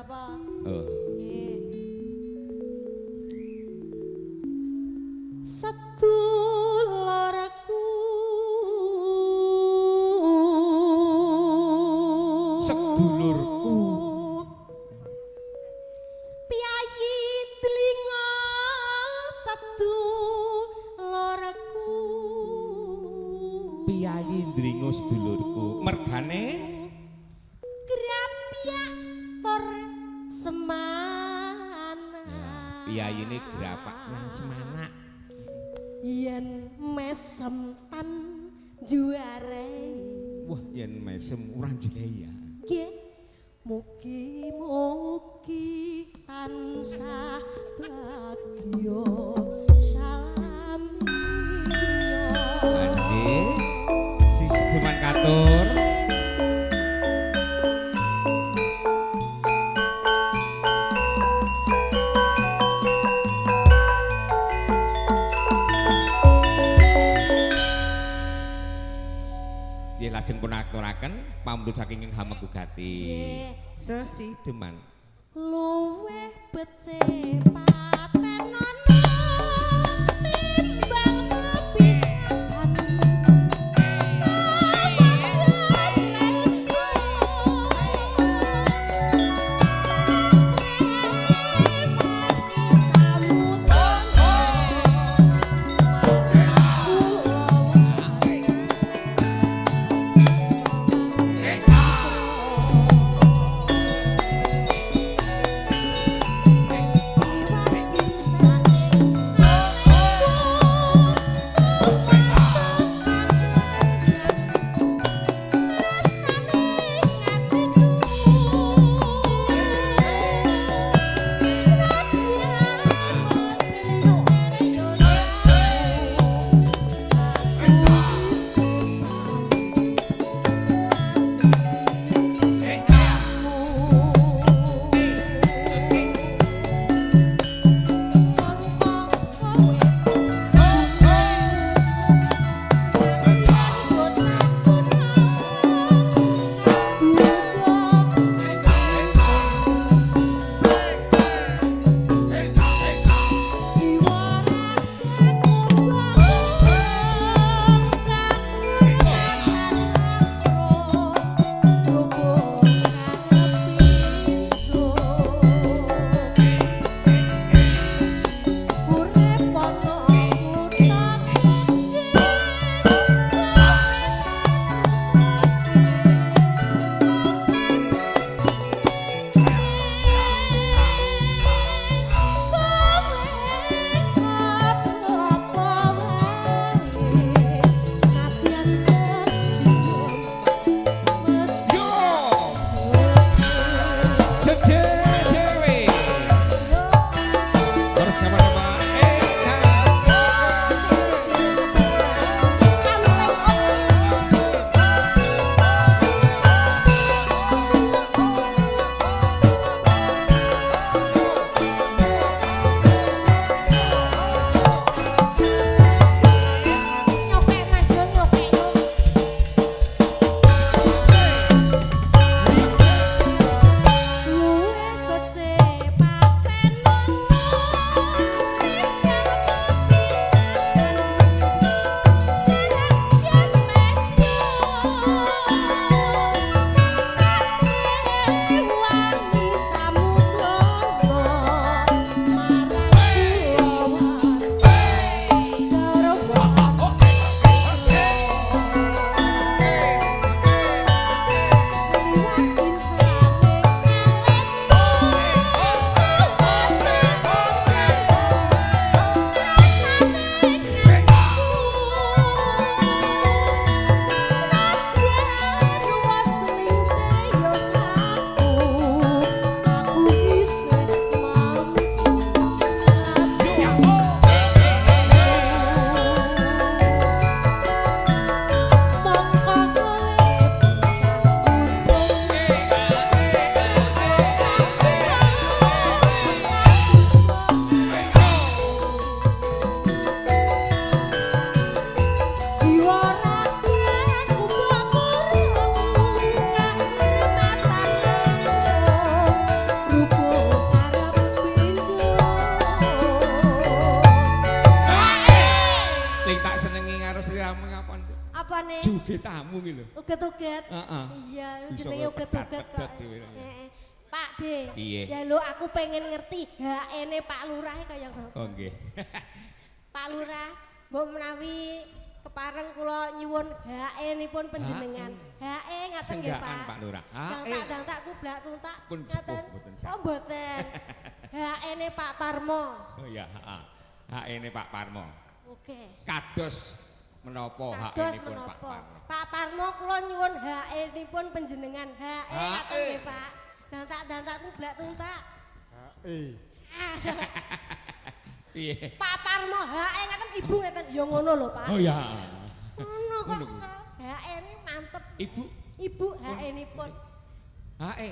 napa? Oh. Nggih. Sedulurku. Sedulurku. Piyayi dlingo sedulurku. Piyayi ndlingo sedulurku. Mergane grapyak tur semanak. Piyayine grapak nang semanak. Yen mesem tan juarai. Wah, yen mesem ora njulai ya. Nggih. Mugi-mugi tansah bagya salam. Anjir. Sisteman katur. Nggih lajeng pun aturaken pamundhut saking Ing Hamengkugati. Nggih. Sesideman. Luweh becik patenono timbang pisahan. Apane? Jogetamu ki lho. Uget-uget. Heeh. Iya, Bisa jenenge kaya uget-uget kok. pedat-pedat dhewe. Heeh. Pak D. Piye? Ya lho aku pengen ngerti HE-ne Pak Lurah kaya ngopo. Oh nggih. Pak Lurah, mbok menawi kepareng kula nyuwun HE-nipun panjenengan. HE ngaten nggih, Senggakan Pak. Pak Lurah. Dang HE. tak dang tak kublak tuntak Pun ngaten. sepuh mboten Oh mboten. HE-ne Pak Parmo. Oh iya, heeh. HE-ne Pak Parmo. Oke. Kados menapa Kados HE-nipun Pak menapa? Parmo? Pak Parmo kula nyuwun HE-nipun panjenengan. HE ngaten HE. nggih, Pak. Dang tak dang tak kublak tuntak. HE. Ah, Piye? Pak Parmo HE ngaten ibu ngaten. Ya ngono lho, Pak. Oh iya. Ngono kok Ngono kuwi. iso. HE ini mantep. Ibu Ibu HE-nipun. HE.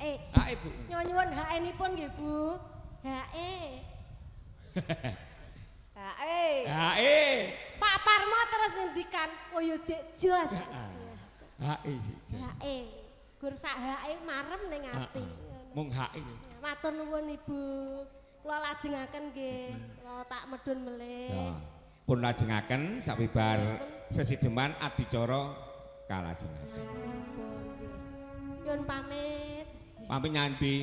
HE. HE Bu. Nyuwun HE-nipun nggih, Bu. HE. HE. HE. Pak Parmo terus ngendikan, "Oh yo jek jos." HE sih. HE. Gur sak HE marem ning ati. Mung HE. Matur nuwun Ibu. Kula lajengaken nggih. Kula tak medun melih. Ya. Pun lajengaken sabibar sesideman adicara kalajengaken. Lajengipun nggih. Nyuwun pamit. Pamit nyanti.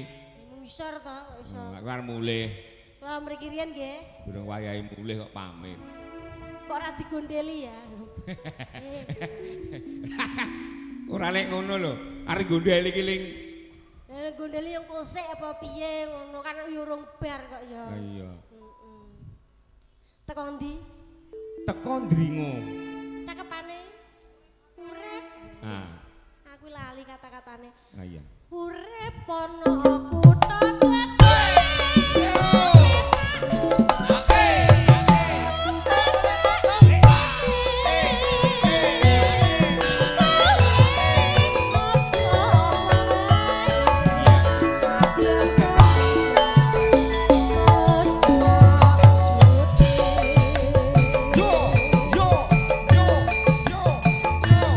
Ngisor to kok iso. Aku arep mulih. Kula mriki riyen nggih. Durung wayahe mulih kok pamit. Kok ora digondeli ya? Ora lek ngono lho. Arep gondeli iki ling. Lah gondeli yang kosek apa piye ngono kan yo urung bar kok ya. Lah iya. Heeh. Teko ndi? Teko ndringo. Cakepane urip. Ah, Aku lali kata-katane. ah iya. Urip ana kutha gedhe. Yo yo yo yo yo.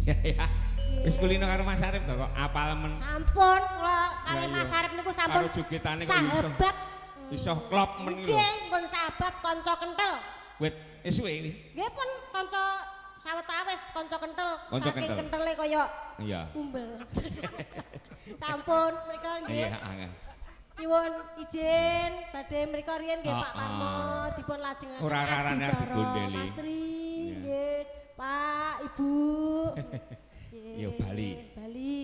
Ya ya. Wis kulino karo Mas Arif to kok apal men. Sampun kula kalih Lah iya. Mas Arif niku sampun Karo jogetane kok iso. sahabat. Iso klop men iki lho. Nggih, pun sahabat kanca kentel. Wit wis suwe iki. Nggih pun kanca sawetawis kanca kentel. Kanca Saking kentel. kentele kaya Iya. umbel. Sampun mriko nggih. Iya, heeh. Nyuwun izin badhe mriko riyen nggih Pak Ah, Parmo ah. dipun lajengaken Ora rarane adicara. digondeli. Mas Tri Iya. nggih, Pak, Ibu. Nggih. Yo, Bali. Bali.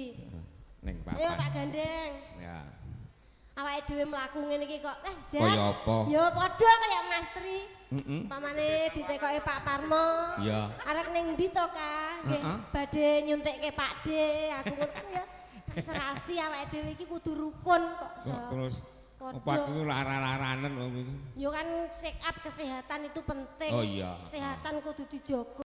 Ning Ayo papan. tak gandeng. Ya. Awake dhewe mlaku ngene iki kok eh jan. Kaya apa? Ya padha kaya Mas Tri. Heeh. Pamane ditekoki Pak Parmo. Iya. Arek ning ndi to, Kak? Nggih, Heeh. badhe nyuntikke Pak D. Aku ngono ya. Serasi awake dhewe iki kudu rukun kok. iso. Kok terus Padha. opo aku lara-laranen kok iku. Yo kan check up kesehatan itu penting. Oh iya. Kesehatan kudu dijaga.